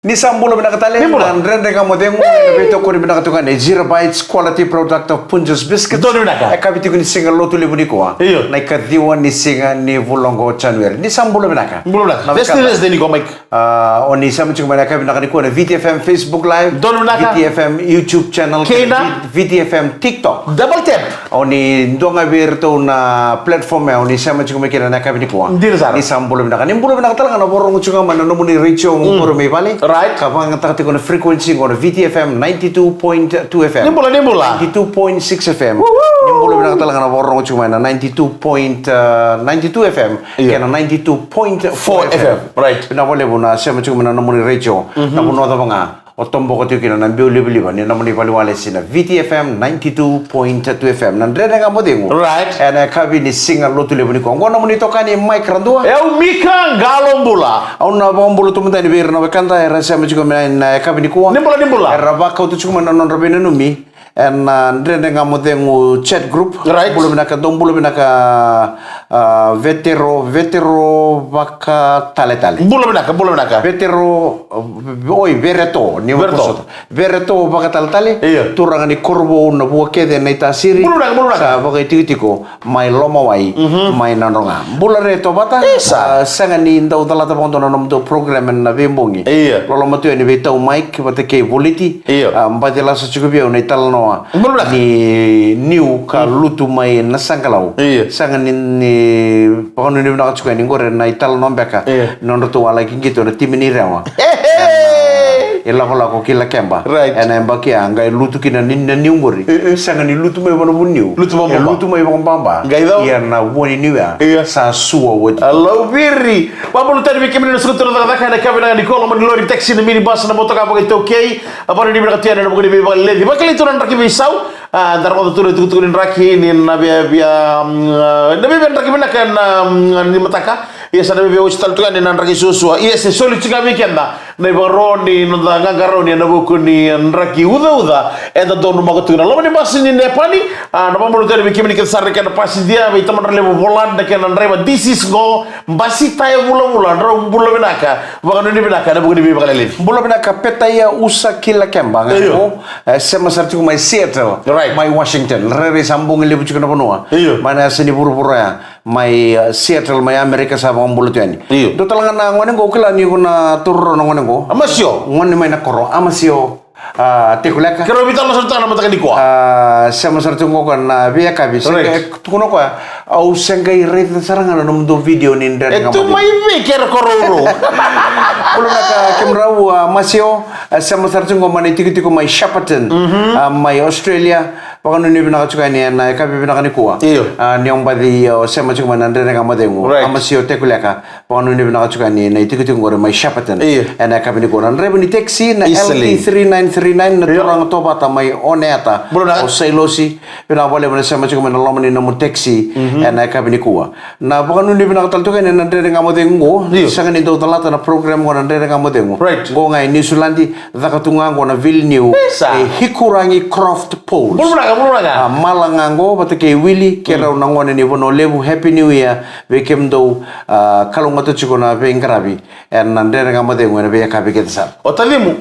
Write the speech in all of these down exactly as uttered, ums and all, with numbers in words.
Ni sa bula vinaka tale. Ni bula. Na Dredre Ga Mo Cegu, na veitokoni vinaka tu ga ni Zero Bites Quality Product of Punjas Biscuits. Donu vinaka. E kavi tiko ni siga Lotulevu nikua. Io. Na ikaciwa ni siga ni vula oqo o January. Ni sa bula vinaka. Bula vinaka. Na Thursday, Thursday nikua, Mike. Ah, o ni sema tiko mai na yakavi vinaka nikua na V T F M Facebook Live. Donu vinaka. V T F M YouTube channel. Kei na? V- VTFM TikTok. Double tap. O ni dua ga vei iratou na platform ya o ni sema tiko mai kina na yakavi nikua. Dina sara. Ni sa bula vinaka. Ni bula vinaka tale ga na vakarorogo tiko ga mai na nomuni retio, mm, qori mai vale. Right. Ka vakayagataka tiko na frequency qo na V T F M ninety-two point two F M. Ni bula, ni bula. Ninety-two point six F M. Woohoo! Ni bula vinaka tale ga na vakarorogo tiko mai na ninety-two point, uh, ninety-two F M. Io. Kei na ninety-two point four F M. Four F M. Right. Vinaka vakalevu na sema tiko mai na nomuni retio. Mhm. Na vanua cava ga o toboka tiko kina na biu livaliva ni nomuni valeniwalesi na V T F M ninety-two point two F M, na Dredre Ga Mo Cegu. Right. Ena yakavi ni siga Lotulevu nikua. Oqo nomuni itokani Mike Radua. E au Mika Qalo Bula. Au na vakabula tu mada yani vei ira na wekada era sema tiko mai na yakavi nikua. Ni bula, ni bula. Era vakauta tiko mai na nodra veinanumi ena Dredre Ga Mo Cegu chat group. Right. Bula vinaka, dou bula vinaka, ah, Vetero, Vetero Vakataletale. Bula vinaka, bula vinaka. Vetero, uh, oi, Vereto, ni Vereto. Vereto Vakataletale. Io. Turaga ni Korovou na vua kece na itasiri. Bula vinaka, bula vinaka. Sa vakaitikotiko mai Lomawai, mhm, mai Nadroga. Bula re Tovata. Isa. Ah, sega ni dau calata vakadua na nomudou program ena veibogi. Io. Loloma tu yani vei Tau Mike vata kei Voliti. Io. Ah, baci lasa tiko vei au na italanoa. Bula vinaka. Ni niu ka, mm, lutu mai Nasaqalau. Io. Sega ni, ni vakanuinui vinaka tiko yani qori na italanoa beka. Io. Nodratou a laki qito na timi ni Rewa. Hey, hey. E lakolako ki Lakeba. Right. Ena yabaki ya qai lutu kina ni, na niu qori. E, e. Sega ni lutu mai vanavuniu. Lutu mai, e, vakababa. Lutu mai vakababa. Qai cau. Ia na vua ni niu ya. Io. Sa sua oti. Alau viri. Vakabula tale vei kemuni na suka tu na cakacaka ena yakavi vinaka nikua, loma ni lori, taxi, na minibus, na motoka vakaitaukei. A vakanuinui vinaka tu yani ena vuku ni veivakaleci. Vakilai tu na draki veisau. Ah, da rogoca tu na itukutuku ni draki ni na via, via, mm, ah, na via, via draki vinaka na, mm, ni mataka. Ia sa na via, via oti tale tu yani na draki suasua. Ia se soli tiko ga vei keda na ivakaro ni noda qaqarauni ena vuku ni draki ucauca eda donumaka tu kina. Loma ni basi ni Nepani, ah, na vakabula tu yani vei kemuni kece sara na kena pasidia, vei tamana levu Volad na kena draiva, this is go. Basi taya vulavula, drau bula vinaka, vakanuinui vinaka ena vuku ni veivakaleleci. Bula vinaka Petaia Usa ki Lakeba, ga, io, qo, e, sema sara tiko mai Seattle, right, mai Washington. Rairai sa bogi levu tiko na vanua. Io. Mai na yasa ni vuravura ya, mai, e, Seattle, mai Amerika sa vakabula tu yani. Io. Dua tale ga na gone qo, au kila ni ko na toro na gone qo. Amasio. Gone mai na koro, Amasio. A, Tekuleka. Keirau veitalanoa sara tu ga na mataka nikua. A, sema sara tu ga o koya na veiyakavi. Right. Tukuna o koya, au se qai raica sara ga na nomudou video ni Dredre Ga Mo Cegu. E tu mai vei kei ira ko rourou. Bula vinaka kemudrau, a, Masio, a, sema sara tu ga mai na itikotiko mai Shepparton, mhm, a, mai Australia. Vakanuinui vinaka tiko yani ena yakavi vinaka nikua. Io. A, ni o baci, a, sema tiko mai na Dredre Ga Mo Cegu. Right. A, Masio Tekuleka. Vakanuinui vinaka tiko yani na itikotiko qori mai Shepparton. Io. Ena yakavi nikua na draiva ni taxi na, easily, L T three nine three nine, na, io, turaga Tovata mai Oneata. Bula vinaka. O Sailosi, vinaka vakalevu na sema tiko mai na loma ni nomu taxi, mhm, ena yakavi nikua. Na vakanuinui vinaka tale tiko yani na Dredre Ga Mo Cegu qo. Io. Sega ni dau calata na program qo na Dredre Ga Mo Cegu. Right. Qo ga e Niusiladi, caka tu ga qo na vili niu. Isa. E Hikurangi Croft Poles. Bula vinaka, bula vinaka. A, mala ga qo vata kei Wili, keirau, mm, na gone ni Vanua Levu, Happy New Year vei kemudou, a, kalougata tiko na veiqaravi ena Dredre Ga Mo Cegu ena veiyakavi kece sara. O tacimu?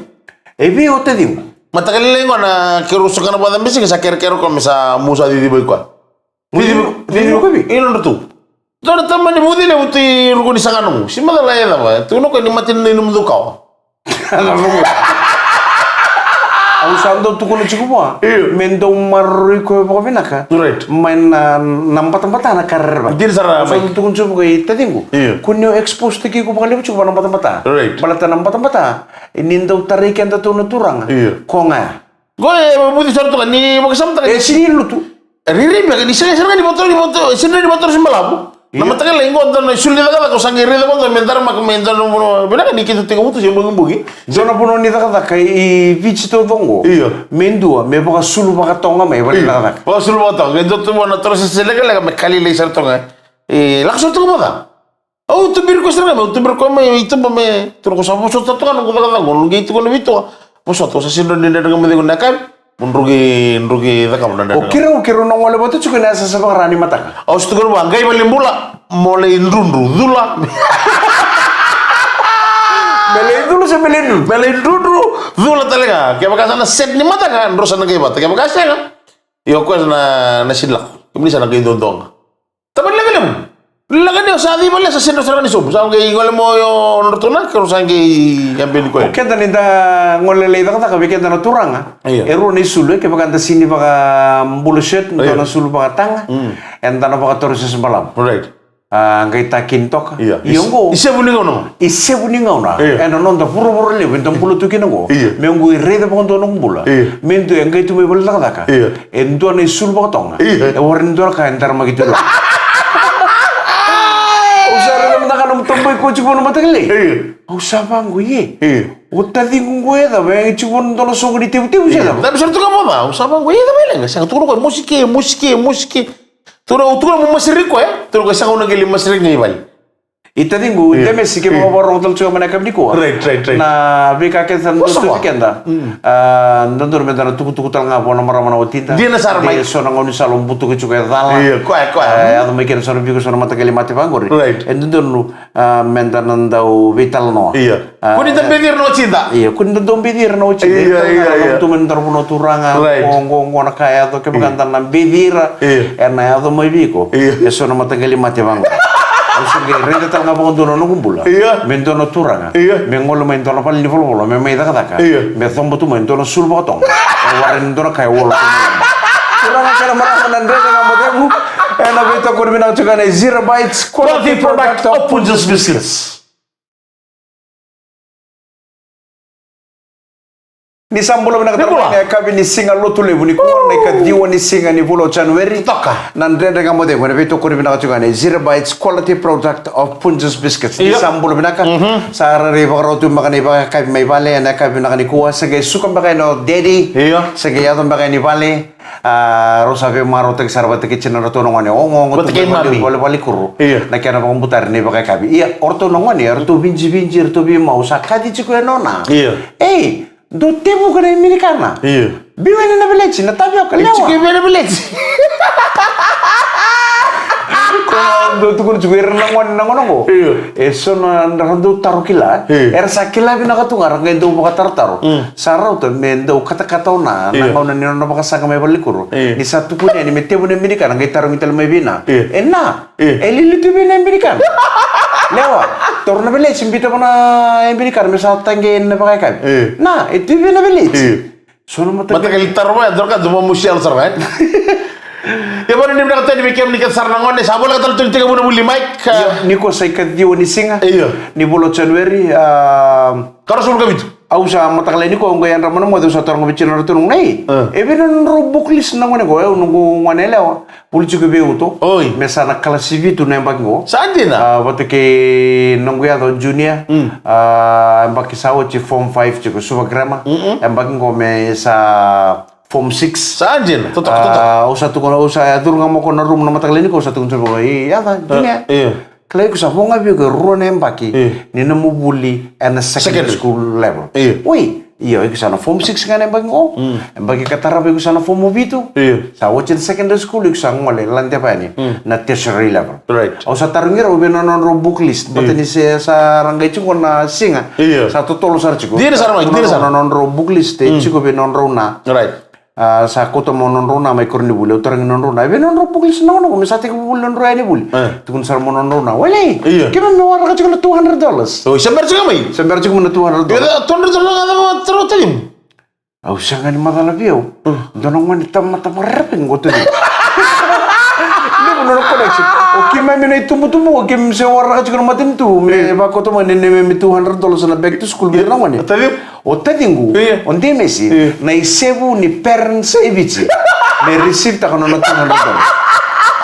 E vei o tacimu? Mataka lailai qo na keirau sogana vakacabisika sa kerekere o koya me sa mu sa cicivaki koya. Cicivaki, cicivaki o koya vei? I nodratou. Dua na tamani vuci levu tu i ruku ni saganomu. Se macala e cava, tukuna o koya ni mate ni nomucou kawa. Au sa dau tukuna tiko vua. Io. Me dau maroroi koya vakavinaka. Right. Mai na, na batabata na ka rerevaki. Dina sara. Au sa dau tukuna tiko vua i taciqu. Io. Kua ni o expose taki iko vakalevu tiko vua na batabata. Right. Baleta na batabata ni dau tarai kedatou na turaga. Io. Ko ga ya. Qo e vuci sara tu ga ni vakasamataka. E sega ni lutu. Rairai beka ni sega sara ga ni vakatoro, ni vakatoro, sega ni vakatoro se balavu. Io. Na mataka lailai qo dua na isulu ni cakacaka au sa qai raica vakadua me daramaka mai dua na vanua vinaka ni keitou tekivu tu se bogibogi. Dua na vanua ni cakacaka i Viti taucoko qo. Io. Me dua me vakasulu vakatoga mai vale ni cakacaka. Vakasulu vakatoga. Qai dua tu vua na toro sese lekaleka me ka lailai sara toga. E lako sara toga vata. Au tuberi koya sara ga mai, au tuberi koya mai, i tuba me, tukuna ko sa vosota tu ga noqu cakacaka, au qai tukuna vei tua. Vosota, au sa sega ni dredre ga mo cegu na yakavi. Mo druki, druki cakava na dredre. O keirau, keirau na gole vata tiko ena yasayasa vakara ni mataka. Au sa tukuna vua, qai valenibula, mo lai drudru, cula. Me lai cula se me lai dru? Me lai drudru, cula tale ga. Kevaka sa na set ni mataka, drau sa na qai vata. Kevaka sega, io, o koya sa na, na sega ni lako. Kemuni sa na qai dodoka. Tamani lekaleka. Lekaleka ni o sa cei vale sa sega ni sara ni sobu. Sa qai gole mai o nodratou na, keirau sa qai yabeni koya. O keda ni da gole lai cakacaka vei keda na turaga. Io. E rua na isulu, e, kevaka da sega ni vakabula shirt, io, dua na sulu vakataga. Mm. Eda na vakatoro sese balavu. Right. A, qai takini toka. Io. Io, qo. I sevu ni gauna. I sevu ni gauna. Io. Ena noda vuravura levu eda bula tu kina qo. Io. Me qo i raica vakadua noqu bula. Io. Me dua e qai tu mai vale cakacaka. Io. E dua na isulu vakatoga. Io. E warai ni dua na ka e daramaki tu. Au sa raica mada ga na nomu taboi ko tiko na mataka lailai. Io. Au sa vaqo, ie. Io. O taciqu qo e cava, e tiko na dua na soqo ni tevutevu se cava. Cava sara tu ga mo ca. Au sa vaqo, ie, cava e leqa. Sega, tukuna o koya, mosi ke, mosi ke, mosi ke. Tukuna, tukuna mo masiriki koya, e? Tukuna o koya, sega, au na qai lai masiriki ga i vale. I taciqu, io, Demesi, kevaka, io, vakarorogo tale tiko mai na yakavi nikua. Right, right, right. Na veika kece sa na dau tu vei keda. Mm. A, dodonu meda na tukutuku tale ga vua na marama na watida. Dina sara mai. Dina so na gaunisala o butuka tiko e cala. Io, koya, koya. A, yaco mai kina so na viko, so na mataqali mate vaqori. Right. E dodonu, a, meda na dau veitalanoa. Io. A, kua ni da beci ira na watida. Io, kua ni da dau beci ira na watida. Io, io, io. Ena tu mai na noda vanua turaga, io, qo, qo, qo na ka e yaco, kevaka, io, da na beci ira, io, ena yaco mai vei iko, io, e so na mataqali mate vaqo. Au sa qai raica tale ga vakadua na noqu bula. Io. Me dua na turaga. Io. Me gole mai dua na vale ni volavola, me mai cakacaka. Io. Me coba tu mai dua na sulu vakatoga. E warai ni dua na ka e olo tu mai. Turaga kei na marama, na Dredre Ga Mo Cegu. Ena veitokoni vinaka tiko ga na Zero Bites, quality product of Punjas Biscuits. Ni sa bula vinaka tale mai na yakavi ni siga Lotulevu nikua, na ikaciwa ni siga ni vula o January. Toka. Na Dredre Ga Mo Cegu, ena veitokoni vinaka tiko ga na Zero Bites, quality product of Punjas Biscuits. Ni sa bula vinaka. Mhm. Sa rairai vakarau tu beka na ivakayakavi mai vale ena yakavi vinaka nikua. Sa qai suka beka yani o Daddy. Io. Sa qai yaco beka yani i vale. A, rau sa veimarautaki sara vata kei tinadratou na gone. Oqo, oqo, vata kei mami. Vale, vale kuru. Io. Na kena vakabutari na ivakayakavi. Ia, o ratou na gone, eratou vijivici, eratou veimau, sa kaci tiko e nona. Io. Ei, dou tevuka na iminikana. Io. Biu yani na veleti, na tavioka, lewa. Tiko yani na veleti. Ko dou tukuna tiko ira na gone, na gone oqo. Io. E so na, na dou taro kila. Io. Era sa kila vinaka tu ga, ra qai dau vakatarotaro. Mm. Sa rauta me dau katakata o Na, na, io, gauna ni nona vakasaqa mai valenikuro. Io. Ni sa tukuni yani me tevu na iminikana, qai tarogi tale mai vei Na. Io. E Na, io, e lili tu vei Na iminikana. Lewa, taura na veleti, biuta vua Na iminikana me sa taqei na vakayakavi. Io. Na, e tu vei Na veleti. Io. So na mataqali, mataqali taro ya, dua na ka, dua, mo musia sara, e? Ia, vakanuinui vinaka tale vei kemuni kece sara na gone, sa voleka tale tu ni tekivu na vuli, Mike. Io, nikua sa ikaciwa ni siga. Io. Ni vula o January, a, ka ruasagavulu ka vitu. Au sa mataka lailai nikua, au qai yadra mai na moce, au sa taroga vei tinadratou na gone, e, e vei na nodrau book list na gone qo, e, au noqu gone yalewa, vuli tiko vei uto. Oi. Me sa na kalasi vitu na yabaki qo. Sa dina. A, vata kei noqu yaca o junior. Mm. A, yabaki sa oti form five tiko Suva Grammar. Mm-mm. Yabaki qo me sa form six. Sa dina. Totoka, totoka. A, au sa tukuna, au sa curu ga mai o koya na rumu na mataka lailai nikua, au sa tukuna tiko, e, yaca, junior. Io. Kila, iko sa vo ga vei iko e rua na yabaki, io, ni nomu vuli ena secondary, secondary school level. Io. Oi, io, iko sa na form six ga na yabaki qo. Mm. Yabaki ka tarava iko sa na form vitu. Io. Sa oti na secondary school, iko sa gole ladeva yani, mm, na tertiary level. Right. Au sa tarogi rau vei na nodrau book list. Io. Baleta ni se sa ra qai tiko na siga. Io. Sa totolo sara tiko. Dina sara mai, dina sara. Na nodrau book list, e, mm, tiko vei nodrau Na. Right. A, sa kauta mai o nodrau Na mai koronivuli, au tarogi nodrau Na, e vei nodrau book list na gone qo, me sa tekivu vuli nodrau yanivuli. E. Tukuna sara mai o nodrau Na, wele, io, keimami waraka tiko na two hundred dollars. O, se bera tiko mai? Se bera tiko mai na two hundred dollars. Io, two hundred dollars na, na, na, na, na, na. Au sega ni macala vei au. Mm. Dua na gone tamata vakarerevaki qo tu. Levu nona collection. O keimami na itubutubu, o keimami se waraka tiko na matanitu, me, io, vakauta mai na neimami two hundred dollars na back to school vei ira na gone. Io. O taciqu, io, o Demesi, io, na isevu ni parents e Viti me receive taka nona two hundred dollars.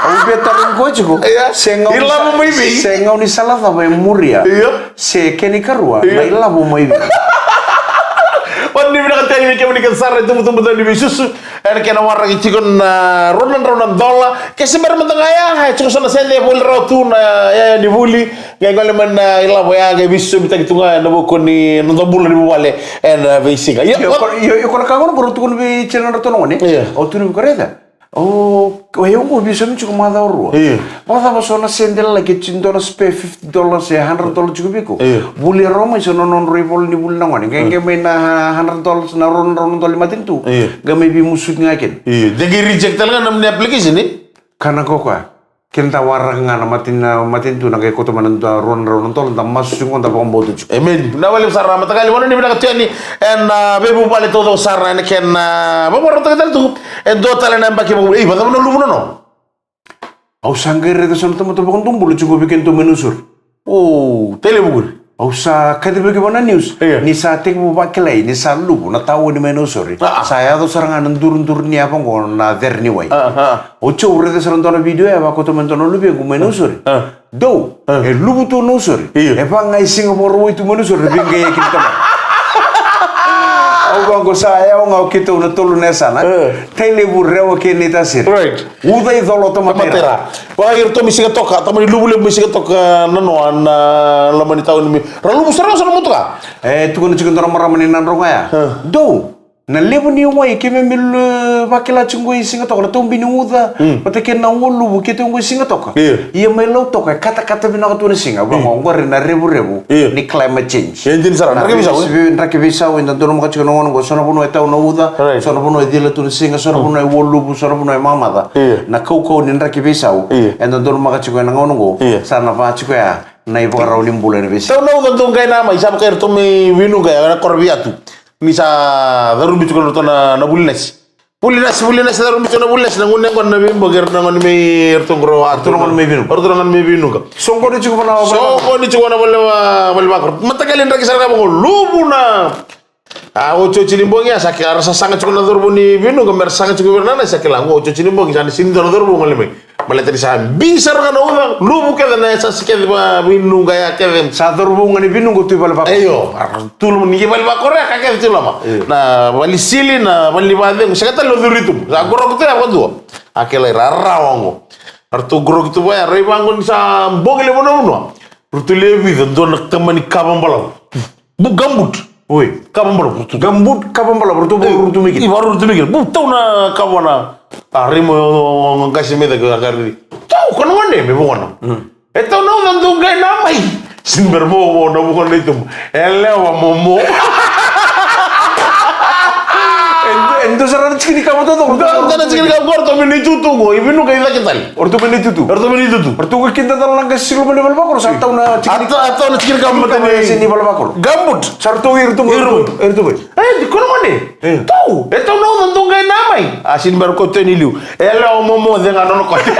Au via tarogi koya tiko, io, se gaunisala, ilavo mai vei? Se gaunisala cava e muria? Io. Se kena ikarua, io, na ilavo mai vei? Vakanuinui vinaka tale vei kemuni kece sara, itubutubu ni veisusu. Ena kena waraki tiko na rua na drau na dola. Ke se bera mada ga ya, e tiko so na sede e voli rawa tu na yaya ni vuli. Qai gole mai na ilavo ya, qai veisosomitaki tu ga ena vuku ni noda bula ni vuvale ena veisiga. Ia, io, io, io, ko na ka gona, ko rau tukuna vei tinadratou na gone. Io. Au tukuna vei iko, raica. O, o, e, o qo vei so me tiko macawa rua. Io. Vakacava so na sede lalai ke tiko dua na spare fifty dollars e hundred dollars tiko vei iko? Io. Volia rawa mai so na nodrau ivola ni vuli na gone. Qai, qai mai na hundred dollars, na rua na drau na dola ni matanitu. Io. Qai mai veimusuki ga kina. Io. De qai reject tale ga na nomuni application, e? Ka na ko koya. Keda waraka ga na matin, na matanitu na qai kauta mai na dua, rua na drau na dola, da masu tiko, da vakabauta tiko. Emeni. Vinaka vakalevu sara na mataqali, vanua ni vinaka tu yani ena, a, veivuvale taucoko sara ena kena, a, vakavakarautaki tale tu e dua tale na yabaki vakavuli. Ei, vakacava na luvu na no? Au sa qai raica so na tamata vakadua bula tiko vei kedatou mai Nausori. O, Tailevu qori. Au sa kacivaki vua na news. Io. Ni sa tekivu vakilai ni sa luvu na tauni mai Nausori. A, a. Sa yaco sara ga na duruduru ni yava qo na cere ni wai. A, a. Oti au raica sara dua na video e vakauta mai dua na luvequ mai Nausori. A. Dou, a, e luvu tu Nausori. Io. E va ga e siga Vakarauwai tu mai Nausori, na veiqaiyaki ni tamata. Au vaqo sa yawa ga o keitou na tolu na yasana. A. Tailevu, Rewa kei Naitasiri. Right. Uca i colo tamata i ra. Tamata i ra. Vaka iratou mai Sigatoka, tamani luvu levu mai Sigatoka, nanoa na loma ni tauni mai. Ra luvu sara ga so na motoka. E tukuna tiko e dua na marama ni Nadroga ya. A. Dou, na levu ni wai keimami, e, vakila tiko qo i Sigatoka, na taubi ni uca, mm, vata kei na ualuvu keitou qo i Sigatoka. Io. Ia mai Lautoka e katakata vinaka tu na siga. Vaka, mm, oqori na revurevu, io, ni climate change. E dina sara, na draki veisau, e? Draki veisau, eda donumaka tiko na gauna qo, so na vanua e tau na uca, right, so na vanua e cila tu na siga, so na, mm, vanua e ualuvu, so na vanua e mamaca. Io. Na kaukauwa ni draki veisau, io, eda donumaka tiko ena gauna qo, io, sa na va tiko ya na ivakarau ni bula ena veisiga. Tau na uca, dou qai na mai, sa vaka iratou mai Vinuqa ya, na koro Viatu. Ni sa carumi tiko na ratou na, na vuli nasi. Vuli nasi, vuli nasi, carumi tiko na vuli nasi, na gone qo na veibogi, era na gone mai, eratou qo, eratou na gone mai Vinuqa. Eratou na gone mai Vinuqa. Soqoni tiko vua na, soqoni tiko vua na vale va, vale vakoro. Mataqali draki sara ga vaqo, luvu na. A, otioti ni bogi ya, sa kila, era sa saga tiko na cauravou ni Vinuqa, me ra saga tiko vei ira na nasi, sa kila, qo otioti ni bogi, sa na sega ni dua na cauravou gole mai. Baleta ni sa bi sara ga na uca, luvu kece na yasana kece va Vinuqa ya kece. Sa cauravou ga ni Vinuqa tu i vale vakoro. Io, a, tu loma ni vale vakoro ya, ka kece tu loma. Io. Na vale sili, na vale ni vacegu, sega tale o curu i tuba. Sa qoroki tu ya vakadua. A, kila ira, a, rawa qo. Eratou qoroki tu va ya, rai vaqo ni sa bogi levu na vanua. Ratou lewe vica, dua na tamani kava balavu. Bu gambut. Oi. Kava balavu. Gambut, kava balavu, ratou vakaruru tu mai kina. Io, vakaruru tu mai kina. Bu tau na kava na. A, raica mo, o, o, o, qase mai cake, a, qai raici. Tau, ko na gone, me vugona. Mm. E tau na uca, dou qai na mai. Sega ni bera mo, mo, na vugona i tuba. E lewa momo. E dua, e dua sara na tiki ni kava taucoko. Dua, dua na tiki ni kava qo, ratou mai na itutu qo. I Vinuqa i cake tale. O ratou mai na itutu. O ratou mai na itutu. O ratou qai kidacala na qase sili mai na vale vakoro, sa tau na tiki ni, a tau, a tau na tiki ni kava matai ni vale vakoro. Gambut. Sa ratou i ratou mai. I ratou mai. E, di ko na gone. E. Tau. E tau na uca, dou qai na mai. A, sega ni bera ko tei ni liu. E lewa momo, cega nona kote.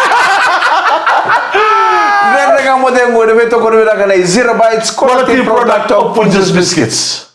Dredre Ga Mo Cegu, ena veitokoni vinaka nei Zero Bites, quality product of Punjas Biscuits.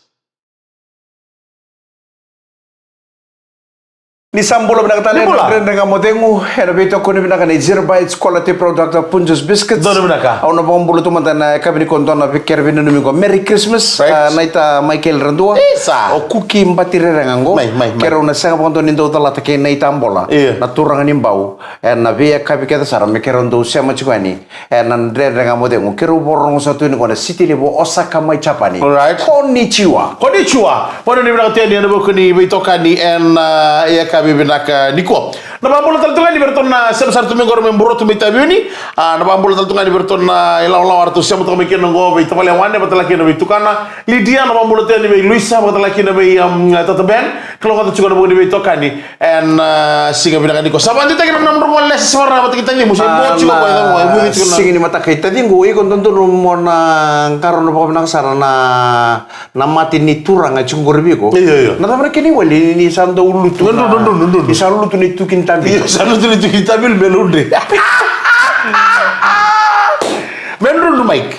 Ni sa bula vinaka tale. Ni bula. Dredre Ga Mo Cegu, ena veitokoni vinaka nei Zero Bites, quality product of Punjas Biscuits. Donu vinaka. Au na vakabula tu mada ena yakavi nikua, dua na vei kere veinanumi qo. Merry Christmas. Right. Ah, naita Michael Radua. Isa. O Kuki Bati Rerega qo. Mai, mai, mai. Keirau na sega vakadua ni dau calata kei naita Bola. Io. Na turaga ni Bau. Ena veiyakavi kece sara me keirau dau sema tiko yani. Ena Dredre Ga Mo Cegu, keirau vakarorogo sara tu nikua na siti levu o Osaka mai Japani. Alright. Konnichiwa. Konnichiwa. Vanua ni vinaka tu yani ena vuku ni veitokani ena, ah, yakavi vinaka nikua. Na vakabula tale tu ga yani vei iratou na sema sara tu mai qori me Burotu mai Taveuni. Ah, na vakabula tale tu ga yani vei iratou na ilawalawa eratou sema toka mai kina qo vei tavale Wane, vata kei na veitukana Lidia, na vakabula tu yani vei Luisa, vata kei na vei, um, Tata Ben. Kalougata tiko na vuku ni veitokani. Ena, ah, siga vinaka nikua. Sa vakadeitaki na nomudrau gole lesi sara vata kei tacimu, se bau tiko na, koya, e vuci tiko na siga ni mataka i taciqu, iko dodonu mo na qarauna vakavinaka sara na, na mate ni turaga tiko qori vei iko. Io, io. Na cava na kena iwali ni sa dau lutu na, ni sa lutu na ituki ni tabilu. Io, sa lutu na ituki ni tabilu, me ludre. Me ludre, Mike.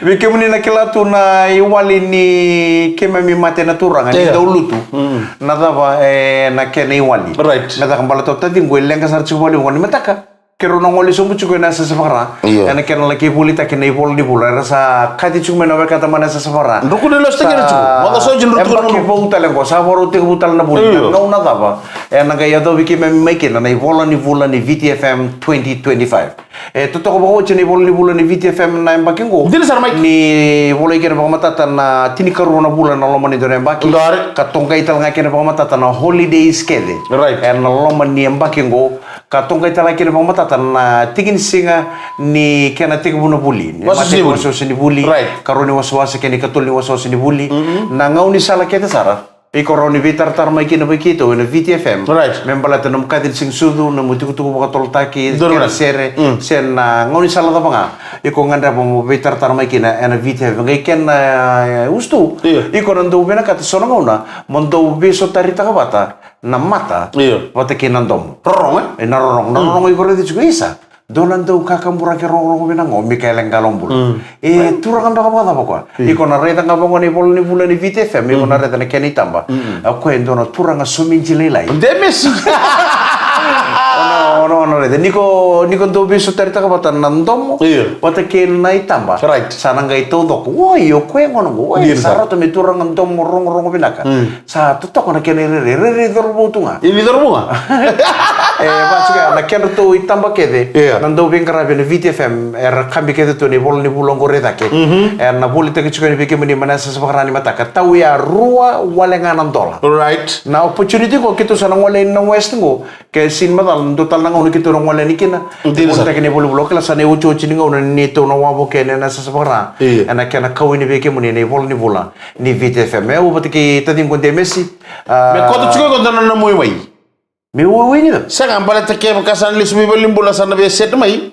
Vei kemuni na kila tu na iwali ni keimami mate na turaga ni dau lutu. Mm. Na cava, eh, na kena iwali. Right. Me caka baleta o taciqu e leqa sara tiko vakalevu qo ni mataka. Keirau na gole sobu tiko ena yasayasa vakara. Io. Ena kena laki volitaki na ivola ni vula, era sa kaci tiko mai na wekada mai na yasayasa vakara. Druku ni lesu tiko, druku. Mada so tiko, druku. Yabaki vou tale qo, sa vakarau tekivu tale na vuli. Io. Na gauna cava ena qai yacovi keimami mai kina na ivola ni vula ni V T F M twenty twenty-five? E totoka vakaoti na ivola ni vula ni V T F M na yabaki qo. Dina sara, Mike. Ni volai kina vakamatata na tinikarua na vula ena loma ni dua na yabaki. Dore. Ka toqai tale ga kina vakamatata na holidays kece. Right. Ena loma ni yabaki qo. Ka toqai tale ga kina vakamatata na tiki ni siga ni kena tekivu na vuli. Ni wasewase ni vuli. Wasewase ni vuli. Right. Karua ni wasewase kei na ikatolu ni wasewase ni vuli. Mm-hmm. Na gaunisala kece sara. Iko rawa ni veitaratara mai kina vei keitou ena V T F M. Right. Me baleta na nomu kaci ni siga sucu, na nomu tukutuku vakatolotaki, kena sere, mm, se na gaunisala cava ga. Iko gadreva mo veitaratara mai kina ena V T F M. Qai kena, e, usutu. Io. Iko na dau vinakata so na gauna mo dau veisotaritaka vata na mata. Io. Vata kei na domo. Rorogo, e? E, na rorogo. Na, mm, rorogo iko raica tiko, isa. Dua na dau kakaburaki rogorogo vinaka qo, Mikaele Qalobula. Mm. E, right, turaga beka vakacava koya? Io. Iko na raica ga vaqo na ivola ni vula ni V T F M, iko na, mm, raica na kena itaba. Mm-mm. O koya e dua na turaga somidi lailai. De mesi. O na, o na, o na raica. Ni ko, ni ko dau veisotaritaka vata na domo. Io. Vata kei na itaba. Right. Sa na qai taucoko. Oi, o koya gona qo. Oi, sa rauta me turaga domo rogorogo vinaka. Mm. Sa totoka na kena irairai, irairai cauravou tu ga. Ni cauravou ga. E, vaka tiko ya, na kedratou itaba kece, io, na dau veiqaravi ena V T F M, era kabi kece tu na ivola ni vula oqori e cake. Mhm. Era na volitaki tiko yani vei kemuni mai na yasayasa vakara ni mataka. Tau ya rua wale ga na dola. Right. Na opportunity qo, keitou sa na gole yani na West qo, ke sega ni macala, dua tale na gauna keitou na gole yani kina. Dina sara. Volitaki na ivola ni vula, o kila sa na iotioti ni gauna ni neitou na wavoki yani ena yasayasa vakara. Io. Ena kena kau yani vei kemuni na ivola ni vula ni V T F M. E, au vata kei taciqu o Demesi. A, me koto tiko iko dua na nomu waiwai. Meu waiwai ni cava? Sega, baleta kevaka sa na lesu mai valenibula sa na via set mai.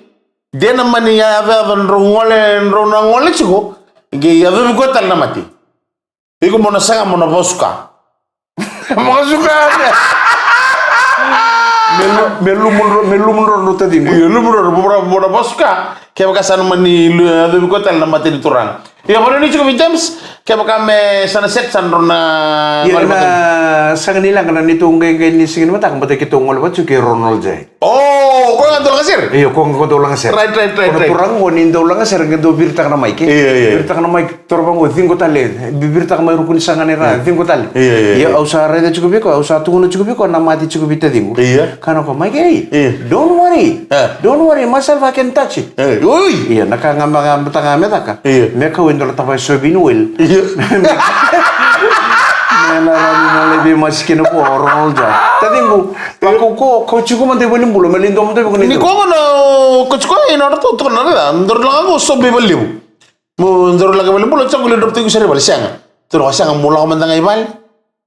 De na mani yacoyaco drau gole, drau na gole tiko. Qai yacovi koya tale na mate. Iko mo na saga mo na vasuka. Vasuka. Me lu-, me lumu dro-, me lumu drodro taciqu. Io, lumu drodro, mo na, mo na vasuka. Kevaka sa na mani lu-, yacovi koya tale na mate ni turaga. Io, vanua ni tiko vei James, kevaka me sa na set sa na drau na. Io, gole vata. Na saga ni leqa na neitou qaiqai ni siga ni mataka, baleta keitou gole vata tiko kei Ronald J. O, o koya ga dau lagasere? Io, o koya ga dau lagasere. Right, right, right, right. O na turaga qo ni dau lagasere, qai dau viritaka na mic. Io, io, io. Viritaka na mic, toro vaqo, ciqo tale, vi-, viritaka mai ruku ni saga ni ra, io, ciqo tale. Io, io, io. Ia, au sa raica tiko vei koya, au sa tukuna tiko vei koya na mate tiko vei taciqu. Io. Kaya o koya, Mike, ei, io, don't worry. E. Don't worry, myself, I can touch it. E, oi. Ia, na ka ga me, ga me taka me caka. Io. Me kau e dua na tavaya soybean oil. Io. Me na rawa ni na lai veimasikina vua o Ronald J. Taciqu, vakaukaua, kau tiko mada i valenibula, me lai dua mada vei iko na ni iko gona, kau tiko i nodratou, tukuna na raica, daru lako qo sobu i valelevu. Mo daru lako i valenibula, tiko qo lai drop tiko sara i vale, sega. Tukuna o koya, sega, mo lako mada ga i vale.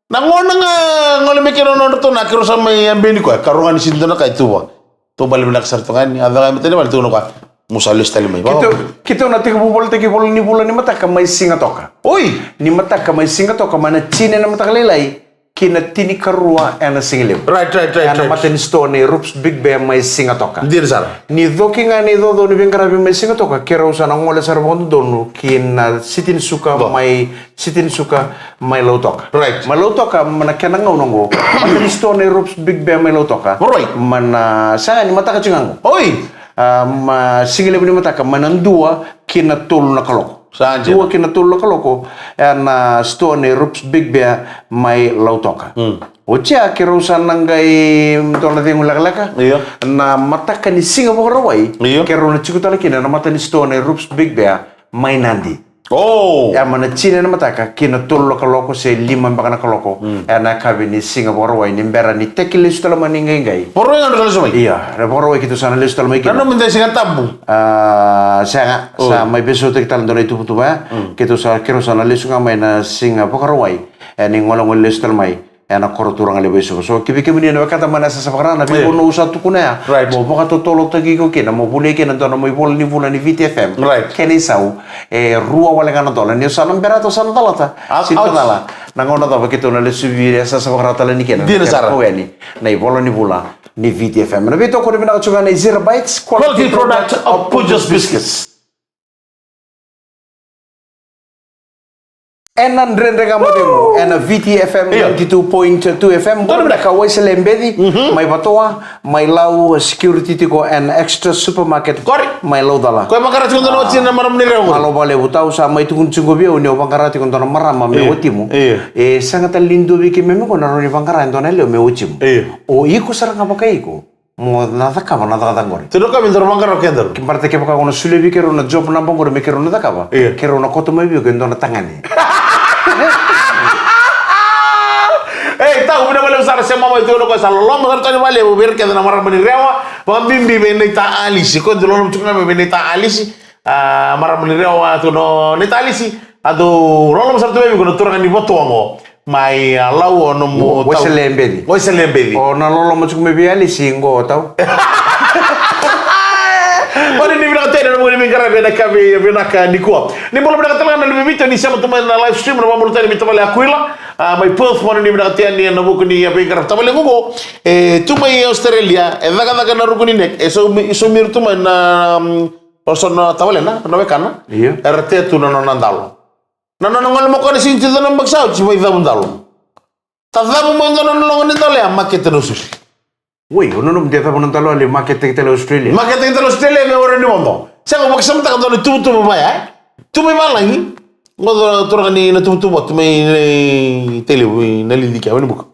Na gauna ga gole mai kina o nodratou na keirau sa mai yabeni koya, ka rau ga ni sega ni dua na ka e tu vua. Taubale vinaka sara tu ga yani, a caka e matai ni vale, tukuna o koya, mo sa lesu tale mai. Keitou, keitou na tekivu volitaki ivola ni vula ni mataka mai Sigatoka. Oi! Ni mataka mai Sigatoka, mai na tini ena mataka lailai ki na tinikarua ena sigalevu. Right, right, right, right. Ena mata ni sitoa nei Rups Big Bear mai Sigatoka. Dina sara. Ni coki ga na icoco ni veiqaravi mai Sigatoka, keirau sa na gole sara vakadodonu ki na siti ni suka mai, siti ni suka mai Lautoka. Right. Mai Lautoka, ma na kena gauna qo, mata ni sitoa nei Rups Big Bear mai Lautoka. Right. Ma na, sa ni mataka tiko ga qo. Oi! A, ma sigalevu ni mataka, mai na dua ki na tolu na kaloko. Sa dina. Dua ki na tolu na kaloko, ena sitoa nei Rups Big Bear mai Lautoka. Mm. Oti ya, keirau sa na qai dua na cegu lekaleka. Io. Na mataka ni Siga Vakarauwai. Io. Keirau na tiko tale kina na mata ni sitoa nei Rups Big Bear mai Nadi. O! Ia, mai na tini ena mataka ki na tolu na kaloko se lima beka na kaloko. Mm. Ena yakavi ni Siga Vakarauwai ni bera ni teki lesu tale mai na iqaiqai. Vakarauwai ga drau lesu mai? Ia, na Vakarauwai keitou sa na lesu tale mai kina. Na nomudou Siga Tabu? A, sega, o, sa mai veisautaki tale dua na ituvatuva ya. Mm. Keitou sa, keirau sa na lesu ga mai na Siga Vakarauwai. Ena igolegole lesu tale mai. Ena koro turaga levu e Suva. So, ke vei kemuni na wekada mai na yasayasa vakara, na veivanua au sa tukuna ya. Right. Mo vakatotolotaki iko kina, mo volia kina dua na nomu ivola ni vula ni V T F M. Right. Kena isau, e rua wale ga na dola. Ni o sa na berata, o sa na calata. Ouch. Sega ni cala. Na gauna cava keitou na lesuvi yasayasa vakara tale ni kina. Dina sara. Kau yani na ivola ni vula ni V T F M. Na veitokoni vinaka tiko ga na Zero Bites, quality product of Pujos Biscuits. Ena Dredre Ga Mo Cegu, ena V T F M ninety-two point two F M. Donu vinaka, Waisale Beci, mai Vatoa, mai Lau, security tiko ena Extra Supermarket, mai Laucala. Ko e vaqara tiko dua na watimu na marama ni Rewa. Malo vale vutau, sa mai tukuni tiko vei au ni o vaqara tiko dua na marama me watimu. E sega tale ni dua vei keimami qo na rawa ni vaqara e dua na yalewa me watimu. O iko sara ga vakaiko mo na cakava na cakacaka qori. Tiko na ka me daru vaqara o kedaru. Ke baleta kevaka o na solia vei keirau na job naba qori me keirau na cakava, keirau na koto mai vei iko e dua na tagane. Ei, tau, vinaka vakalevu sara, sema mai tiko na koya sa loloma sara tani vakalevu vei ira kece na marama ni Rewa, vakabibi vei Naita Alisi, ko e dau loloma tiko ga mai vei Naita Alisi. A, marama ni Rewa, tiko na Naita Alisi, a dau loloma sara tu vei iko na turaga ni Vatoa qo. Mai, a, Lau o nomu Waisale Beci. Waisale Beci. O na loloma tiko mai vei Alisi qo tau. Ori ni vinaka tena na moni mi qaravi ena kavi vinaka nikua. Ni bula vinaka tale ga na luve Viti ni sema tu mai na live stream, na vabula tani mi tavale Akuila. A, mai Perth, moni ni vinaka tena na vuku ni a veiqaravi tavale qo. E tu mai Australia, e cakacaka na ruku ni neck, e so mi, so mi tu mai na, mm, o so na tavale na, na wekana. Io. Era tea tu na nona dalo. Na nona gole mo kona sini tiko na baksa oti mai Cavudalo. Ta cavu mai dua na loga ni dalo ya makete na Australia. Oi, o nonomu de cavu na dalo ya le makete ki tale Australia. Makete ki tale Australia me ore ni vodo. Sega vakasamataka dua na tuvatuva vaya. Tu mai valagi. Qo dua na turaga ni na tuvatuva tu mai na tele na lidi kia wani buka.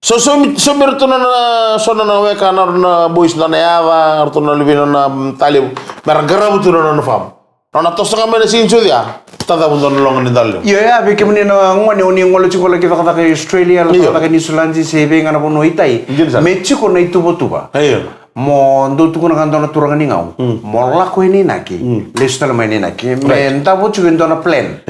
So, so, so me ratou na, na, so na, na weka na, na boys na, na yaca, ratou na luve na, na, mm, talevu. Mera qaravu tu na, na, na farm. Na, na toso ga mai na sini sucu ya. Ta cavu dua na loga ni dalo. Io, ya, vei kemuni na gone, o ni gole tiko laki cakacaka i Australia, la cakacaka i Niusiladi, se vei ga na vanua i tai. Me tiko na ituvatuva. Io. Mo dou tukuna ga dua na turaga ni gau. Mo lako i na inaki. Lesu tale mai na inaki. Me davo tiko e dua na plan.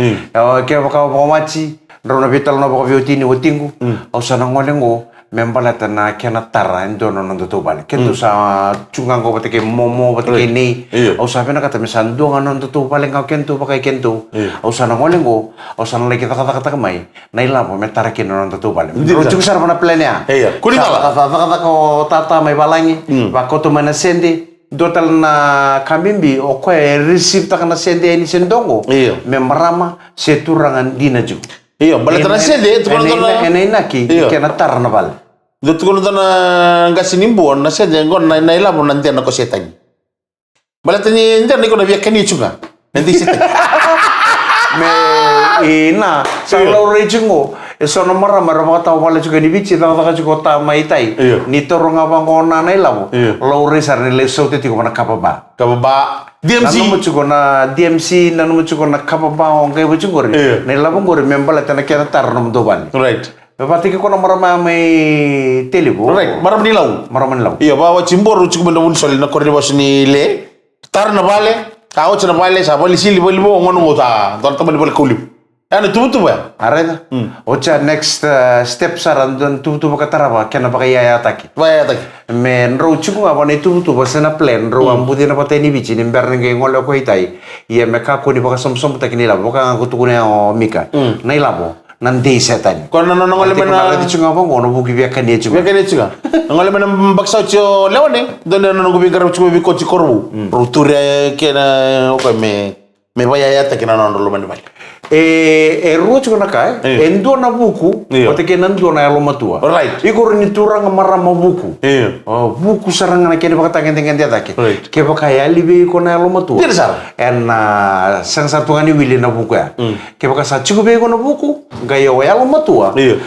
Kevaka o vakawati, drau na veitalanoa vakaveiwatini watiqu. Au sa na gole qo me baleta na kena tara e dua na noda tauvale. Keitou sa tu ga qo vata kei momo, vata kei nei. Au sa vinakata me sa dua ga na noda tauvale ga o keitou vaka i keitou. Au sa na gole qo, au sa na laki cakacakataka mai na ilavo me tara kina na noda tauvale. Drau tiko sara va na plan ya. Sa cakacaka o tata mai valagi, vakoto mai na sede. Dua tale na ka bibi, o koya e receive taka na sede yani se dogo. Me marama se turaga dina tiko. Io, baleta na sede, tukuna dua na, ena inaki, kena tara na vale. Dua tukuna dua na qase ni Bua, na sede, qo na, na ilavo na dena ko se tagi. Baleta ni dena iko na via kania tiko ga. Na dei se tagi. Me, ina, sa laurai tiko qo, e so na marama, era vakatawa vale tiko ni Viti, cakacaka tiko ta mai tai. Ni taura ga vaqo na, na ilavo. Laurai sara ni lai saute tiko va na kava ba. Kava ba. D M C. Nanuma tiko na D M C, nanuma tiko na kava ba o qai vati qori. Na ilavo qori me baleta na kena tara na nomudou vale. Right. Me vata kei koya na marama mai Telivu. Right, marama ni Lau. Marama ni Lau. Io, va vati boro tiko mai na vuli soli na koro ni vasu ni le. Tara na vale, ka oti na vale, sa vale sili vale vo, gona gota, dona tamani vale kaulivu. Ya na tuvatuva ya. A raica. Oti a next, uh, step sara, dua na tuvatuva ka tarava, kena vakayayataki. Vakayayataki. Me drau tiko ga vana ituvatuva se na plan, drau a bucina vata ni Viti, ni bera ni qai gole o koya i tai. Ia me kakua ni vakasomosomotakia na ilavo, vaka ga ko tukuna ya o Mika. Na ilavo, na dei Setani. Ko na nona gole mai na raici tiko ga vaqo, na vuki via kania tiko. Via kania tiko. Na gole mai na bakisa oti o Leone, dua na nona qu veiqaravi tiko vei Koti Korovou. Rau turia kena, o koya me Me vayayataki na nodra loma ni vale. E, e rua tiko na ka, e? E dua na vuku, vata kei na dua na yalomatua. Right. Iko rau ni turaga marama vuku. Io. O, vuku sara ga na kena vakatagedegede cake. Right. Kevaka e yali vei iko na yalomatua. Dina sara. Ena, sega sara tu ga ni wili na vuku ya. Kevaka sa tiko vei iko na vuku, qai o yalomatua. Io.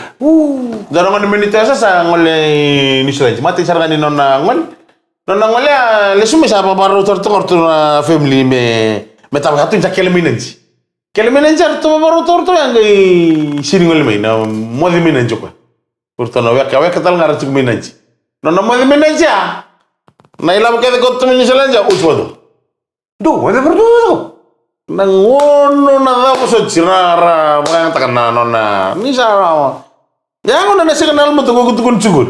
Dua na gone mai Nitesa sa gole Niusiladi. Matai sara ga ni nona gone. Nona gole a lesu mai sa vavarau tara tu ga ratou na family me, me tava ka tu ni sa kele mai Nadi. Kele mai Nadi a ratou vavarau tara tu ya qai sini gole mai na moce mai Nadi o koya. Ratou na weka, weka tale ga ra tiko mai Nadi. Nona moce mai Nadi a. Na ilavo kece ko tu mai Niusiladi a, usi vatu. Dou, o cei vei ratou? Na gauna na cava soti ra, ra vakayagataka na nona, ni sa ra. Ya gauna na sega na yalomatua ko tukuni tiko.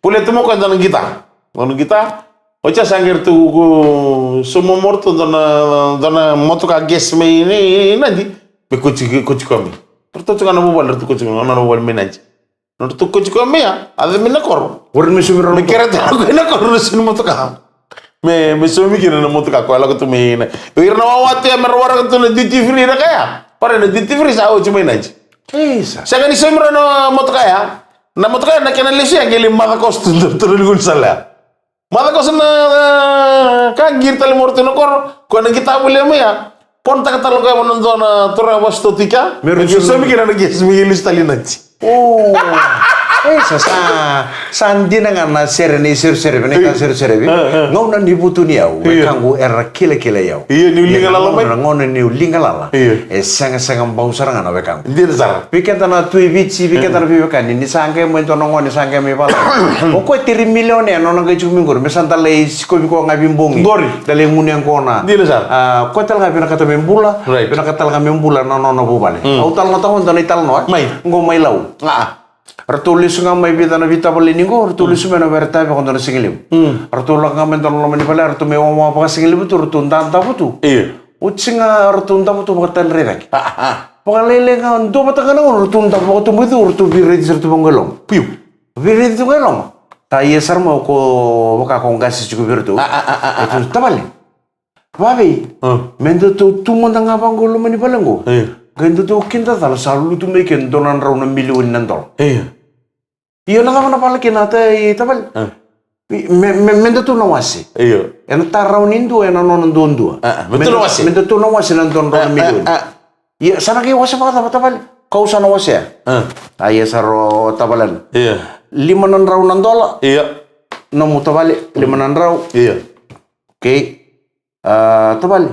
Volia tu mai o koya dua na qita. Dua na qita. Oti a sa qai ratou sauma mai o ratou dua na, dua na motoka gas mai Nadi. Me kauti, kauti koya mai. Ratou tu ga na vuvale, ratou kauti koya mai, na vuvale mai Nadi. Nodratou kauti koya mai ya, a yaco mai na koro. Ori me saumi rau na koro. Me kere tale koya na koro na saumi motoka. Me, me saumi kina na motoka koya lako tu mai na. O ira na wawa tu ya me ra waraka tu na duty free na ka ya. Pare na duty free sa oti mai Nadi. Isa. Sega ni saumi rawa na motoka ya. Na motoka ya na kena lesu ya qai lai maca koso tu na liguni sala ya. Maca koso na, e, ka qiri tale mai o ratou na koro, ko na qita voli mai ya. Ponataka tale o koya mo na dua na turaga vosota tiko ya. Me ratou saumi kina na kesi me qai lesu tale i Nadi. O. E sa, sa, sa dina ga na sere ni sereserevi, na itasereserevi. Gauna ni vutuniyau, wekaqu, era kilakila i yau. Io, niu liga lala mai. Na gauna niu liga lala. Io. E segasega bau sara ga na wekaqu. Dina sara. Vei keda na tui Viti, vei keda na veiwekani, ni sa qai mai dua na gone, sa qai mai vala. O koya tiri milioni na nona qai tiko mai qori, me sa da lai sikovi koya ga veibogi. Qori. Da lai gunu yaqona. Dina sara. A, koya tale ga vinakata me bula. Right. Vinakata tale ga me bula na nona vuvale. Mm. Au talanoataka mada na italanoa. Mai. Qo mai Lau. A. Ratou lesu ga mai vica na veitavaleni qo, ratou lesu mai na were taveko dua na sigalevu. Mm. Ratou lako ga mai dua na loma ni vale, ratou mai wawa vakasigalevu tu, ratou dadavo tu. Io. Oti ga ratou davo tu vakatani rai cake. A, a, a. Vakalailai ga, dua vata ga na gauna, ratou davo vakatubuicu, ratou veiraici sara tu vaqo i loma. Piu. Veiraici tu ga i loma. Sa ia sara mai o koya vaka ko qase tiko vei ratou. A, a, a, a, a. Ratou, tavale. Vavei. A. Me datou tu mada ga vaqo i loma ni vale qo. Io. Qai datou kidacala sa lutu mai ke dua na drau na milioni na dola. Io. Io, na cava na vala kina, ta-, i tavale? A. I, me, me, me datou na wase. Io. Ena tarau ni dua, ena nona duadua. A, a, me datou na wase. Me datou na wase na dua na drau na milioni. A, a, a. Ia, sa na qai wase vakacava, tavale? Kau sa na wasea. A. A, ia sara o tavale. Io. Lima na drau na dola. Io. Nomu, tavale, lima na drau. Io. Okay. A, tavale,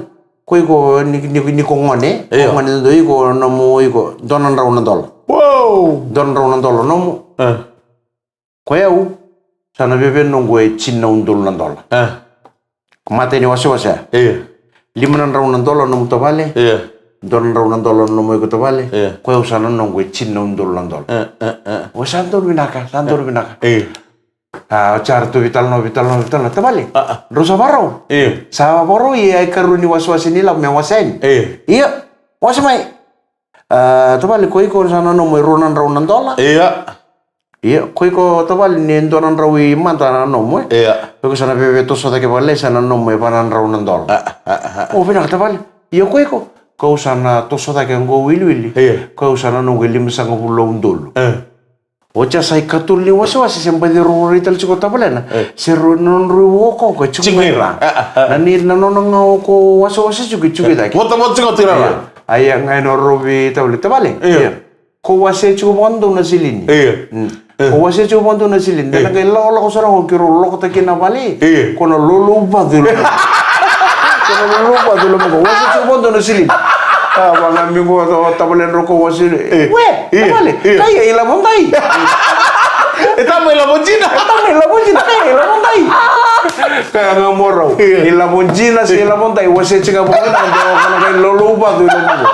ko iko ni, ni, ni ko gone, io, ko gone dodonu, iko nomu, iko dua na drau na dola. Wow! Dua na drau na dola nomu. A. Ko yau, sa na veve noqu e tini na udolu na dola. A. Ko matai ni wasewase. Io. Lima na drau na dola nomu, tavale. Io. Dua na drau na dola nomu iko, tavale. Io. Ko yau sa na noqu e tini na udolu na dola. A, a, a. O, sa donu vinaka, sa donu vinaka. Io. A, oti ya ratou veitalanoa, veitalanoa, veitalanoa. Tavale. A, a. Drau sa vakarau? Io. Sa vakarau, ia e karua ni wasewase ni lavo me wase yani. Io. Ia, wase mai. A, tavale, ko iko sa na nomu e rua na drau na dola. Io. Ia, ko iko, tavale, ni dua na drau i mada na nomu, e? Io. Ko iko sa na veve toso cake vakalailai, sa na nomu e va na drau na dola. A, a, a, a. O, vinaka, tavale. Ia ko iko? Kau sa na toso cake qo wiliwili. Io. Kau sa na noqu e limasagavulu na udolu. E. Oti ya sa ikatolu ni wasewase, se baci rau rai tale tiko o tavalena. E. Se rau na nodrau iwakaoko e tiko mai ra. A, a, a. Na ni, na nona ga oko wasewase tiko e tiko i cake. Votavota tiko tu i ra. Io. A, ia ga e na rovi tavale, tavale. Io. Io. Ko wase tiko vakadodonu na silini. Io. Mm. E. Ko wase tiko vakadodonu na silini. Io. Da na qai lakolako sara qo keirau lokota kina vale. Io. Ko na lolou vacu i loma. Ko na lolou vacu i loma qo. Wase tiko vakadodonu na silini. A, vaqo mai qo, tavale, drau ko wase. E. We, io, tavale. Io. Kaya i lavo dai. E tama i lavo dina. E tama i lavo dina, kaya i lavo dai. Kaya ga mo rau. Io. I lavo dina se i lavo dai, wase tiko ga vakadodonu, ko na qai lolou vacu i loma qo.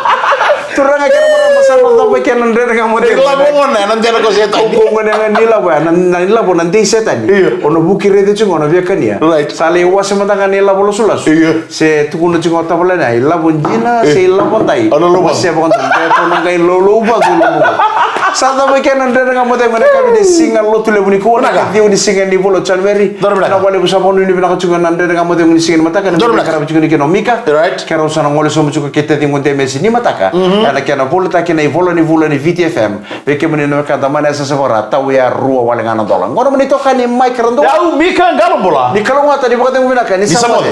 Turaga kei na marama, sa na cava kena Dredre Ga Mo Cegu? Ni lavo gona, ena dena ko Setani. Ko gona ga ni lavo, na, na ni lavo na dei Setani. Io. O na vuki raica tiko, o na via kania. Right. Sa lai wase mada ga ni lavo lasulasu. Io. Se tukuna tiko o tavale na, i lavo dina, io, se i lavo dai. O na lolou vacu. Wase vakadodonu, ko na qai lolou vacu i loma qo. Sa cava kena Dredre Ga Mo Cegu ena yakavi ni siga Lotulevu nikua, na ikaciwa ni siga ni vula o January. Donu vinaka. Vinaka vakalevu, sa vakanuinui vinaka tiko na Dredre Ga Mo Cegu ni siga ni mataka, na, donu vinaka, qarava tiko ni kena o Mika. Right. Keirau sa na gole sobu tiko kei taciqu Demesi ni mataka. Mhm. Ena kena volitaki na ivola ni vula ni Viti F M. Vei kemuni na wekada mai na yasayasa vaka-Ra, tauya rua wale ga na dola. Qo nomuni itokani Mike Radua. Au Mika Qalobula. Ni kalougata, ni vakacegu vinaka, ni sa moce.